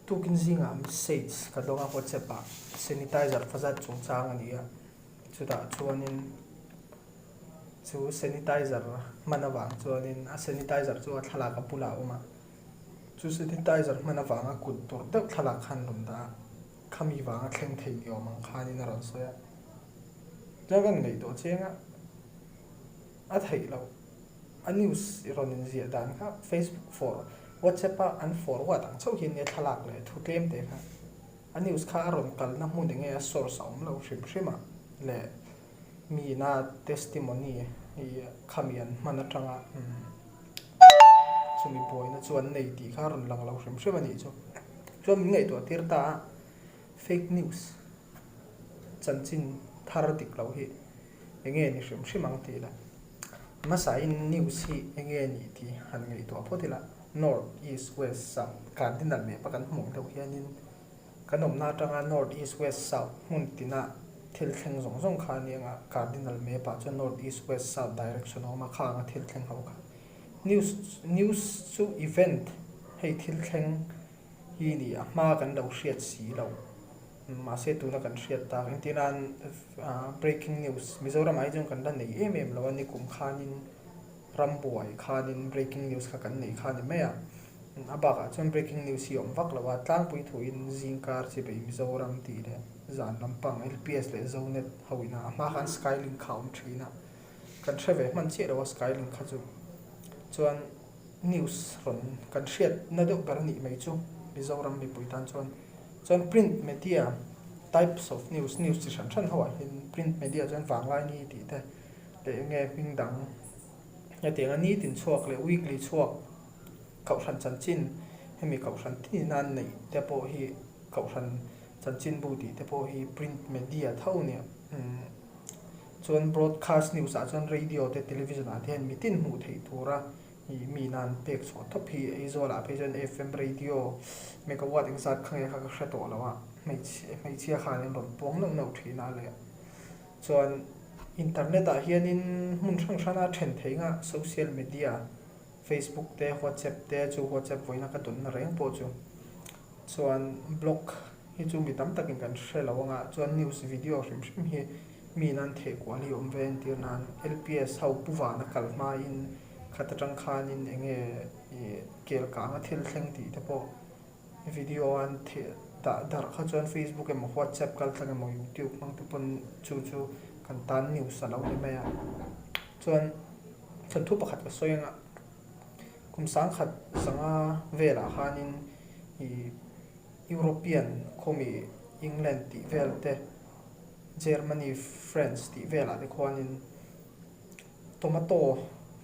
Tukin zingah message ka dawng a WhatsApp ah sanitizer fazat chungchang a ni a, chutah chuanin chu sanitizer hman avang chuanin a sanitizer chu a thlalak a bulah a awm a, chu sanitizer hman avanga kut dawrh deuh thlalak khan rawn dah a, khami vanga thleng thei ni awm ang khanin a rawn sawi a, chuan ka ngaihtuah chiang a, a theih loh. A news i rawn inziah dan kha Facebook for WhatsApp a an forward ang chauh hian nia thlalak leh thu tlem te kha a news kha a rawn kalna hmun enge a source a awm lo hrim hrim a leh mi ina testimony i khami an hman atanga chumi buaina chu an nei tih kha a rawn lang lo hrim hrim a nih chu. Chuan min ngaihtuah tir ta a fake news chanchin thar dik lo hi enge ni hrim hrim ang tih la. Hmasain news hi enge ni tih han ngaihtuah phawt ila, North, East, West, South cardinal map a kan hmuh deuh hianin kan awmna atanga North, East, West, South hmun tina thil thleng zawng zawng kha a ni anga cardinal map ah chuan North, East, West, South direction a awm a, kha anga thil thleng ho kha. News news chu event hei thil thleng hi ni a hma kan lo hriat si lo. Mahse tuna kan hriat tak engtinan breaking news Mizoram ah hi chuan kan la nei em em lo a ni kum khanin rambuai khanin breaking news kha kan nei kha ni mai a a bakah chuan breaking news hi a awm vak lo a tlangpui thuin zingkar chibei Mizoram tih leh zan lampang LPS leh Zonet ho ina a hma khan Skylink kha a awm thin a kan hre ve hman chiah lo a Skylink kha chu chuan news rawn kan hriatna deuh ber a nih mai chu Mizoram mipui tan chuan. Chuan print media types of news, news chi hran hran ho ah hian print media chuan vanglai ni tih te leh eng nge hming dang hetiang a nitin chhuak leh weekly chhuak kohhran chanchin hemi kohhran tinin a an neih te pawh hi kohhran chanchinbu tih te pawh hi print media tho a nia. Chuan broadcast news ah chuan radio te television ah te hian mitin hmuh theih tura Ih mi nan pek chhuah tawp hi Aizawl ah phei chuan FM radio megawatt engzat kha nge kha ka hre tawh lo a, hmeichhia hmeichhia khan an rawn puang neuh neuh thin a leh chuan internet ah hianin hmun hrang hrang a then thei nga social media Facebook te WhatsApp te chu WhatsApp vawiina ka dawnna reng pawh chu chuan blog hi chu mi tam takin kan hre lo anga chuan news video hrim hrim hi mi nan theh kual hi a awm ve a entir nan LPS ho pu vana kal hmain Khat atang khanin eng nge ih kel kanga thil thleng tih te pawh video an theh dah darh kha chuan Facebook emaw WhatsApp kal tlang emaw YouTube hmang te pawn chu chu kan tan news a lo ni mai a. Chuan thanthu pakhat ka sawi anga kum sangkhat zanga velah khanin ih European khawmi England tih vel te Germany France tih velah te khuanin Tomato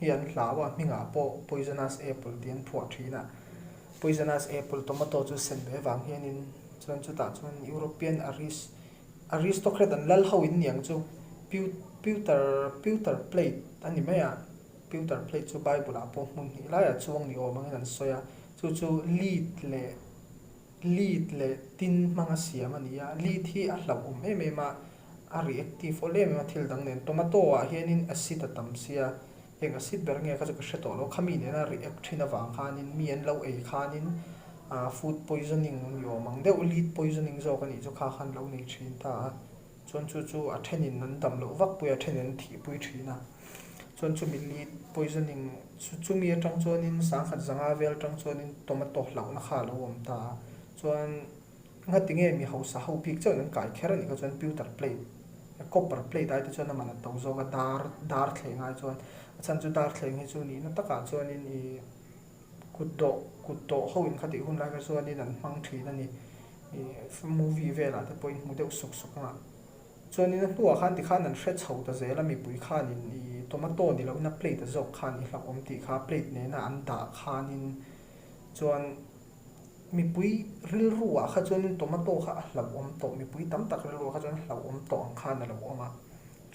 hi an hlau a, hmingah pawh poisonous apple tih an phuah thin a. Poisonous apple tomato chu sen ve vang hianin chuan chutah chuan European aris aristocrat an lal ho in niang chu pew pewter pewter plate a ni mai a, pewter plate chu bible ah pawh hmun hnih laiah chuang ni awm angin an sawi a, chu chu lead leh Lead leh tin hmanga siam a ni a, lead hi a hlauhawm em em a, a reactive awl em em a thil dang nen. Tomato ah hianin acid a tam sia, eng acid ber nge kha chu ka hre tawh lo, khami nena react thin avang khanin mi an lo ei khanin food poisoning ni awm ang deuh, lead poisoning zawk a nih chu kha khan lo nei thin ta a. Chuan chu chu a thenin an dam loh vak pui a, a thenin an thih pui thin a. Chuan chumi lead poisoning chu chumi atang chuanin sangkhat zanga vel atang chuanin tomato hlauhna kha a lo awm ta a. Chuan ngati nge mi hausa ho bik chauhin an kai kher a nih kha chuan pewter plate, copper plate ai te chuan a man a to zawk a, dar dar thleng ai chuan. A chhan chu dar thleng hi chu nihna takah chuanin ih kut dawh kut dawh ho in khatih hun lai kha chuanin an hmang thin a ni. Ih movie velah te pawhin hmu deuh suk suk ang a. Chuanin a hnuah khan tikhan an hre chho ta zel a, mipui khanin ih tomato ni loin a plate a zawk khan i hlauhawm tih kha plate nena an dah khanin chuan mipui rilruah kha chuanin tomato kha a hlauhawm tawh, mipui tam tak rilruah kha chuan a hlauhawm tawh ang khan a lo awm a.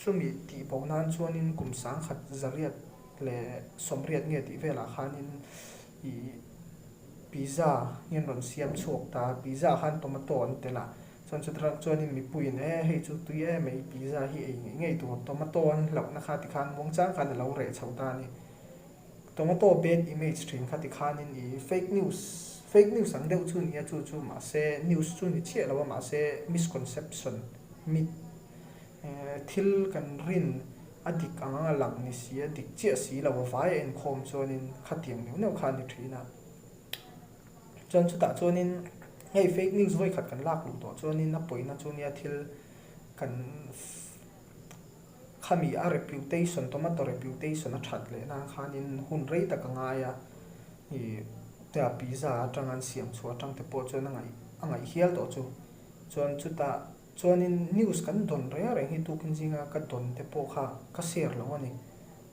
Chumi tih bo nan chuanin kum sangkhat zariat leh sawmriat nge tih velah khanin ih pizza hi an rawn siam chhuak ta a, pizza ah khan tomato an telh a. Chuan chutirang chuanin mipuiin e hei chu tui em ei pizza hi ei ngei ngei tur tomato an hlauhna kha tikhan muangchang khan a lo reh chho ta a ni. Tomato bad image thin kha tikhanin i fake news. Fake news ang deuh chu nia chu chu mahse news chu ni chiah lo a mahse misconception, myth, thil kan rin a dik ang anga lang ni si a dik chiah si lo a vai a inkhawm chuanin khatiang neuh neuh kha a ni thin a. Chuan chutah chuanin hei fake news vawikhat kan lak luh tawh chuanin a pawina chu nia thil kan Khami a reputation, tomato reputation a that leh nan khanin hun rei tak a ngai a, ih tia pizza atang an siam chhuah atang te pawh chuan a ngaih a ngaih hial tawh chu. Chuan chutah chuanin news kan dawn reng reng hi tukin zinga ka dawn te pawh kha ka share lo a ni.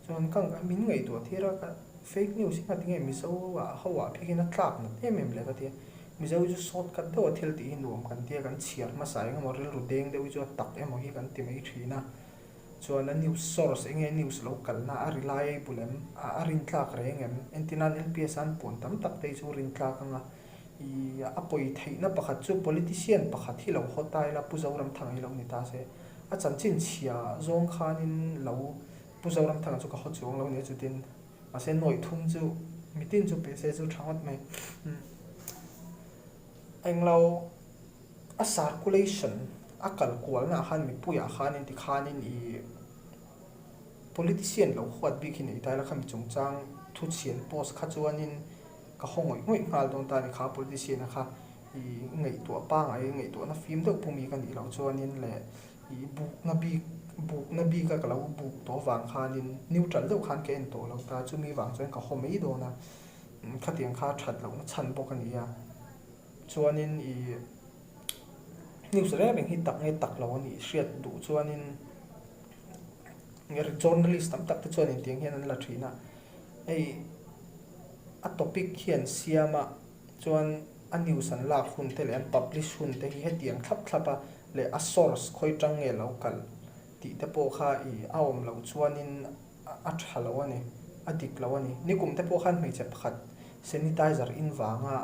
Chuan ka min ngaihtuah tir a, ka fake news hi ngatinge Mizo ah ho ah phei hian a tlak nat em em le ka ti a. Mizo hi chu short cut deuh a thil tih hi nuam kan tia kan chhiar hmasa eng emaw rilru deng deuh hi chu a tak emaw hi kan ti mai thin a. Chuan a news source enge news lo kalna a reliable em, a rintlak reng em? Entirnan LPS a an puan tam tak te hi chu rintlak anga ih a pawi theihna pakhat chu politician pakhat hi lo haw ta ila Pu Zoramthanga hi lo ni ta se. A chanchin chhia zawng khanin lo Pu Zoramthanga chu ka haw chuang lo nia chutin mahse nawih thum chu mitin chu pe se chu tha ngawt mai. Englo a circulation a kal kualna ah khan mipuiah khanin tikhanin ih politician lo huat bik hi nei ta ila khami chungchang thuchhian post kha chuanin ka haw ngawih ngawih nghal dawn ta a ni kha politician a kha ih ngaihtuah pangngai ngaihtuahna fim deuh pumi ka nih loh chuanin leh Ih bukna bik, bukna bika ka lo buk tawh vang khanin neutral deuh khan ka en tawh lo ta, chumi vang chuan ka haw mai dawn a, khatiang kha that lohna chhan bawk a ni a. Chuanin ih news reng reng hi tak nge tak lo a nih hriat duh chuanin journalist tam tak te chuan intiang hian an la thin a, hei a topic hian siam a. Chuan a news an lak hun te leh an publish hun te hi hetiang thlap thlap a leh a source khawi tang nge lo kal tih te pawh kha i a awm loh chuanin a tha lo a ni, a dik lo a ni. Nikum te pawh khan hmeichhe pakhat sanitizer in vanga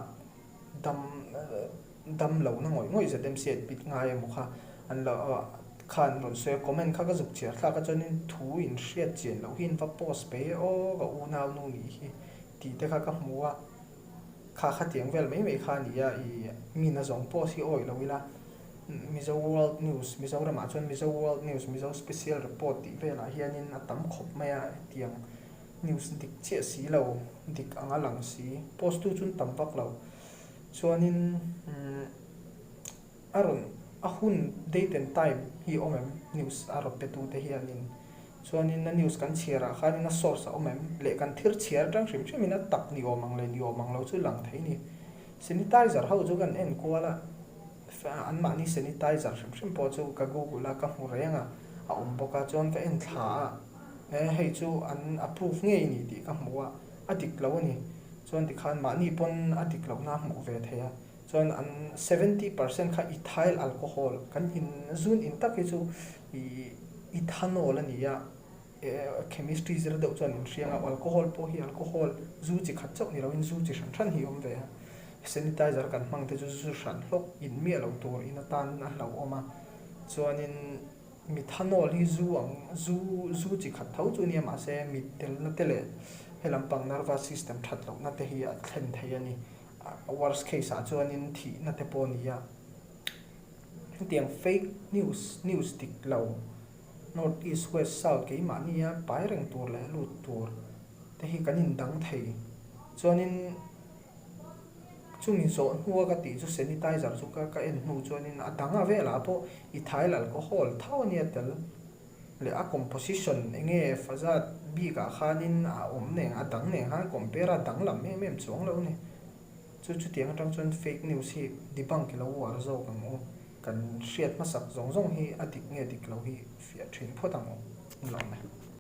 dam dam lohna ngawih ngawih ZMC admit ngai emaw kha an lo kha an rawn sawi a, comment kha ka zuk chhiar thlak a chuanin thu in hriat chian loh hi in va post pe aw ka unau nu nih hi tih te kha ka hmu a. Kha khatiang vel mai mai kha a ni a, i mi nazawng post hi awih lo ila, Mizo World News, Mizoramah chuan Mizo World News, Mizo Special Report tih velah hianin a tam khawp mai a, hetiang news dik chiah si lo, dik anga lang si, post tu chuan tam vak lo. Chuanin a rawn a hun date and time hi a awm em news a rawn pe tute hianin. Chuanin a news kan chhiarah khanin a source a awm em? Leh kan thil chhiar atang hrim hrimin a tak ni awm ang leh ni awm ang lo chu lang thei ni. Sanitizer ho chu kan en kual a, anmahni sanitizer hrim hrim pawh chu ka google a ka hmu reng a, a awm bawk a, chuan ka en thla a, e hei chu an approve ngei ni tih ka hmu a, a dik lo a ni. Chuan tikhan mahni pawn a dik lohna a hmuh ve thei a, chuan an 70% kha ethyl alcohol kan in zun in tak hi chu ih ethanol a ni a, chemistry zir deuh chuan in hriang a, alcohol pawh hi alcohol zu chi khat chauh ni loin zu chi hran hran hi a awm ve a, sanitizer kan hmang te chu zu hran hlawk in miah lo tur in atan a hlauhawm a, chuanin methanol hi zu ang zu zu chi khat tho chu nia mahse mit telna te leh he lampang nervous system that lohna te hi a thlen thei a ni, worst case ah chuanin thihna te pawh a ni a. Hetiang fake news, news dik lo, North East, West, South keimahnia pai reng tur leh lut tur te hi kan indang thei. Chuanin chumi zawh hnua ka tih chu sanitizer chu ka ka en hnu chuanin a dang a velah pawh ethyl alcohol tho a nia tel leh a composition enge fazat bikah khanin a awm nen a dang nen khan compare a danglam em em chuang lo a ni. Chu chutiang atang chuan fake news hi debunk i lo uar zawk ang u. Kan hriat hmasak zawng zawng hi a dik nge dik lo hi fiah thin phawt ang u. Ni lo mai.